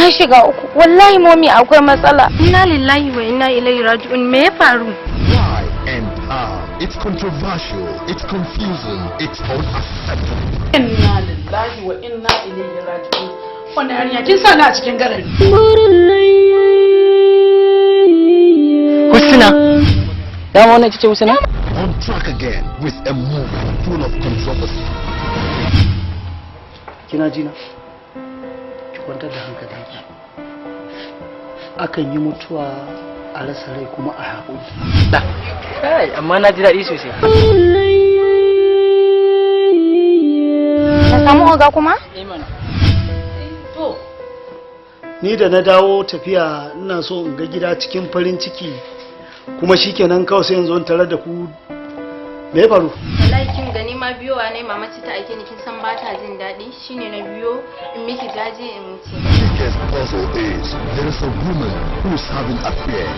Na shiga uku. Wallahi Mommy, akwai matsala. Inna lillahi wa inna ilaihi raji'un. Me ya faru? Why and how? It's controversial, it's confusing, it's unacceptable. Inna lillahi wa inna ilaihi raji'un. Wannan yarinya kin sa ni a cikin garari. Husna. Dama wannan ita ce Husna? On track again with a movie full of controversy. Kina jina? Ki kwantar da hankalinki. Akan yi mutuwa a rasa rai kuma a haƙuri. Kai, amma na ji daɗi sosai. Na samu oga kuma? To. Ni da na dawo tafiya, ina so in ga gida cikin farin ciki, kuma shikenan kawai sai yanzu in tarar da ku. Me ya faru? Wallahi kin gani ma, biyowa ne, mama ce ta aike ni. Kin san ba ta jin daɗi, shine na biyo in miki jaje in wuce. Biggest puzzle is there is a woman who is having affair.